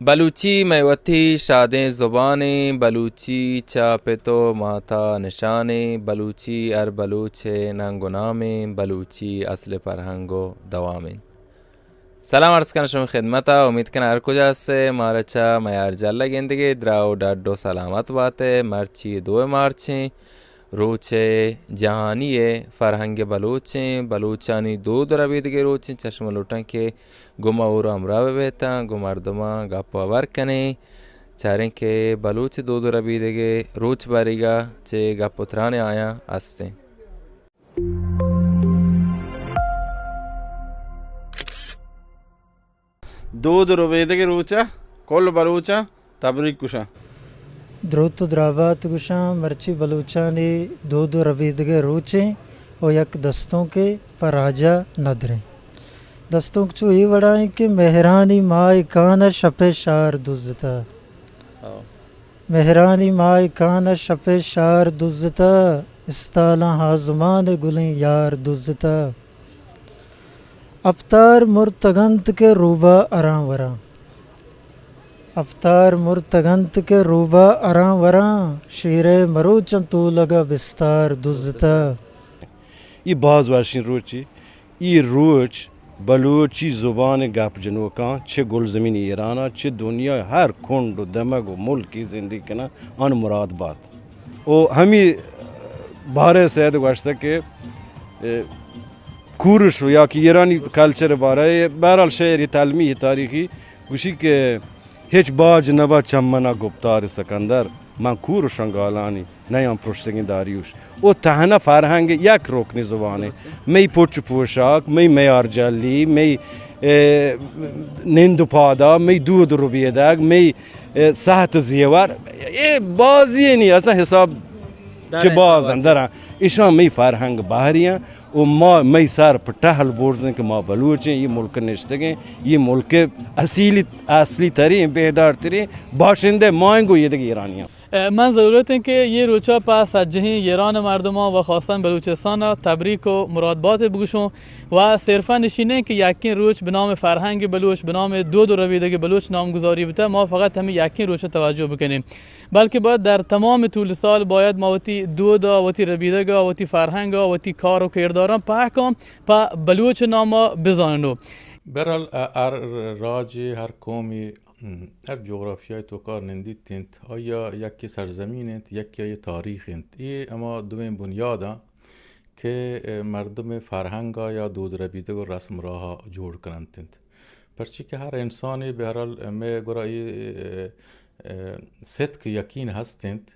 بلوچی مئے وتی شادیں زبانیں، بلوچی چہ پت و ماتا نشانیں، بلوچی ہر بلوچ ء ننگ و نامیں، بلوچی اصل فرہنگ و دوامیں۔ سلام عرض کناں شمئے خدمت ء، امید کناں ہر کجا ہست ئے، مارا چہ میار جل ء گندگ ئے، دراہ و ڈڈ و سلامت بات ئے۔ مرچی دو مارچیں، روچ جہانی فرہنگ بلوچیں، بلوچانی دود و ربیدگے روچیں، چہ شما لوٹاں کہ گوں ما ہور ہمراہ بہ بیتاں، گوں مردماں گپ و ہبر کنیں، چاریں کہ بلوچ دود و ربیدگے روچ باریگا چے گپ و ترانے آیاں ہستیں۔ دود و ربیدگ روچ ء کل بلوچاں تبریک گوشاں۔ دروت و درابات گوشاں، مرچی بلوچانی دود و ربیدگ روچیں و یک دستونکے پہ راجا ندریں۔ دستونک چو اے وڑائیں کہ مہرانی ماہ کان ء شپ ء شار دزتہ۔ مہرانی ماہ کان ء شپ ء شار دزتہ، استالاں ہازمان ء گلیں یار دزتہ۔ اپتار مرتگنت کہ روبا اراں وراں۔ اپتار مرتگنت کہ روبا اراں وراں، شیر ء مروچاں تولگ ء بستار دزتہ۔ اے باز وشیں روچے۔ اے روچ بلوچی زبان ء گپ جنوکاں چہ گلزمین ایران ء چہ دنیا ء ہر کنڈ و دمگ و ملکی زندگی کناں آن مراد بات۔ و ہمی بارہ سید گوشتہ کہ، اه، کورش یا کہ ایرانی کلچر بارہ، بہرحال شعری تلمیح تاریخی گوشی کہ ہچ باج نبا چمنا گپتار سکندر، من کورشاں گالانی نیاں پرشتگیں داریوش۔ او تہنا فرہنگ یک رکن زبانے۔ مئی پچ پوشاک، مئی میار جلی، مئی، اے، نند و پادا، مئی دود و ربیدگ، مئی، اے، سہت و زیور، اے بازی نی اصلا حساب چہ باز اندر۔ ایشاں مئی فرہنگ بہری ہیں۔ و ما، مئی سر پہ ٹہل برزیں کہ ما بلوچیں، یہ ملک نشتگیں، یہ ملک اصیلی، اصلی ترین، بیدار ترین باشندہ مائیں گو یہ دگہ ایرانیاں۔ اے، من ضرورت ہیں کہ یہ روچا پہ سجہیں ایران مردمان و خاصتاً بلوچستان تبریک و مرادبات بگوشوں و صرفاً نشینیں کہ یکیں روچ بنام فرہنگ بلوچ، بنام دود و ربیدگ بلوچ نامگذاری بتا، ما فقط ہمیں یکیں روچ توجہ بکنیں۔ بلکہ باید در تمام طول سال باید ما وتی دود ء، وتی ربیدگ ء، وتی فرہنگ ء، وتی کار و کرداراں پہکاں پہ بلوچ نام ء بزانن و۔ بہرحال، ا-، ہر راجے، ہر قومے، م، ہر جغرافیائے توکا نندیت انت، آیا یکے سرزمین انت، یکے آئی تاریخ انت۔ اے ہما دوئیں بنیاداں کہ، ا، مردم فرہنگ ء یا دود ربیدگ و رسم راہ ء جوڑ کننت انت۔ پرچی کہ ہر انسانے بہرحال مئے گورا اے، ا، ا، ستک یقین ہست انت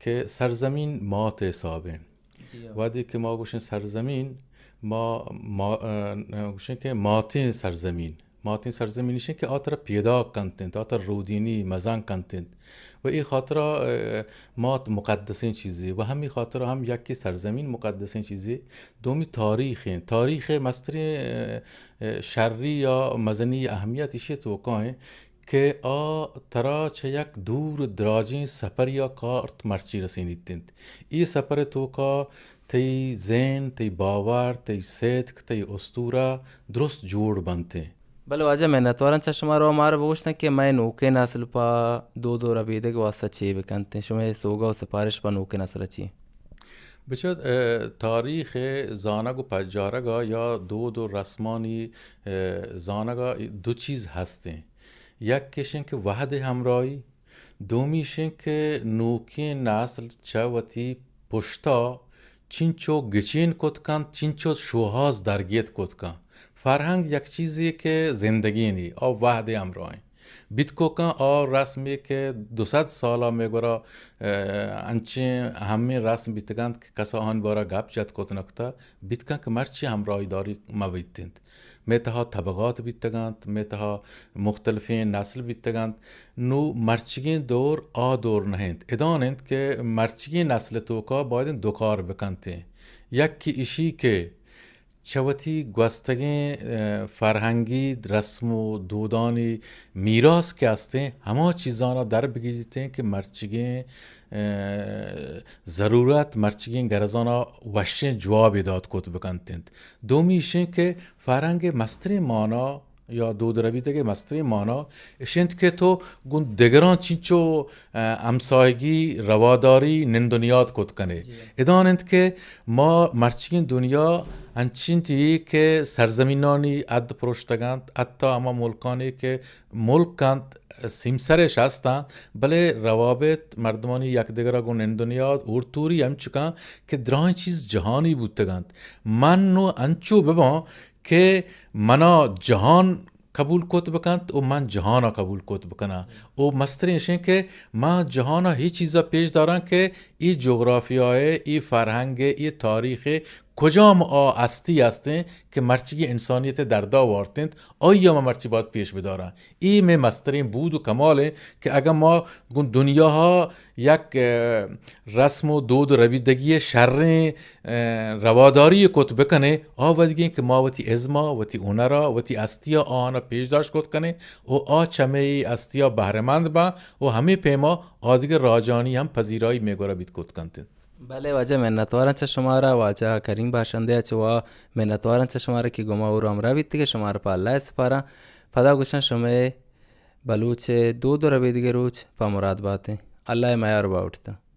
کہ سرزمین مات حساب انت۔ جی ہاں۔ وہدے کہ ما گوشیں سرزمین، ما، ما، ا، گوشیں کہ ماتیں سرزمین، ماتیں سرزمین ایشیں کہ آ ترا پیداک کنت انت، آ ترا رودینی مزن کنت انت۔ و اے خاطرا، ا، مات مقدسیں چیزے و ہمے خاطرا ہم یکے سرزمین مقدسیں چیزے، دومی تاریخ انت۔ تاریخ مستریں، ا، ا، شری یا مزنی اہمیت ایشی توکا انت کہ آ ترا چہ یک دور دراجیں سپریا کارت مرچی رسینیت انت۔ اے سپر توکا تئی ذہن، تئی باور، تئی ستک، تئی استورہ درست جوڑ بنت انت۔ بلے واجہ منتواراں چہ شما رو مارا بگوشتن کہ مئے نوکیں نسل پہ دود و ربیدگ واسطہ چے بکنت؟ شمئے سوگہ و سفارش پہ نوکیں نسل چی؟ بچار، ا، تاریخ زانگ و پجارگ ء یا دود و رسمانی، ا، زانگ ء دو چیز ہستیں۔ یک ایشیں کہ وہد ہمراہی، دومی ایشیں کہ نوکیں نسل چہ وتی پشتا چنچو گچین کت کنت، چنچو شوہاز درگیت کت کنت۔ فرہنگ یک چیزے کہ زندگی نی، آ وہد ہمراہیں۔ بیت کوکاں آ رسمے کہ دو سد سالا مئے گورا، ا، انچیں اہمیں رسم بیتگنت کہ کسا آہانی بارا گپ جت کت نکتہ، بیت کن کہ مرچی ہمراہی داری مہ بیت انت۔ مئے تہا طبقات بیتگ انت، مئے تہا مختلفیں نسل بیتگ انت۔ نوں مرچیگیں دور آ دور نہ انت۔ ادا انت کہ مرچیگیں نسل توکا باید انت دو کار بکنتیں۔ یکے ایشی کہ چہ وتی گوستگیں، ا، فرہنگی رسم و دودانی میراث کہ استیں، ہما چیزانا در بگیجیتیں کہ مرچیگیں، ا، ضرورت، مرچیگیں گرزانا وشیں جوابے دات کت بکنت انت۔ دومی ایشیں کہ فرہنگ ء مستریں مانا یا دود ربیدگے مستریں مانا اش انت کہ تو گوں دگراں چینچو، ء، ہمساہگی، رواداری، نند و نیاد کت کنے۔ ادان انت کہ ما مرچیگیں دنیا انچینتی کہ سرزمینانی حد پروشتگ انت، حتی ہما ملکانی کہ ملک انت، سیمسرش ہستاں، بلے روابط مردمانی یکدگرا گوں نند و نیاد، ہورتوری ہمچکاں کہ دراہیں چیز جہانی بوتگ انت۔ من نوں انچو بباں کہ منا جہان قبول کت بکنت و من جہانا قبول کت بکناں۔ و مستریں اشیں کہ من جہانا ہی چیزا پیش داراں کہ ای جغرافیائے، ای فرہنگے، ای تاریخے، کجام آ ہستی ہستیں کہ مرچیگیں انسانیت دردا وارتنت، آئی ما مرچی باید پیش بداراں۔ ای مئے مستریں بود و کمال انت کہ اگاں ما گوں دنیا ء یک، ء، رسم و دود و ربیدگی شریں، ء، رواداری کت بکنیں، آ ودگیں کہ ما وتی ازما، وتی ہنرا، وتی ہستیا آہانا پیش داشت کت کنیں و آ چمے ای ہستیا بہرمند باں و ہمے پیما آدگہ راجانی ہم پذیرائی مئے گورا بیت کت کنت۔ بلے واجہ، منتواراں چہ شمارا، واجہ کریم باشندے ء چہ وا منتواراں چہ شمارا کہ گوں ما اور ہمراہ بیت کہ شمارا پہ اللہ ء سپاراں۔ پدا گوشاں شمئے بلوچ ء دود و ربیدگے روچ پہ مراد باتیں۔ اللہ ء میار باوٹتاں۔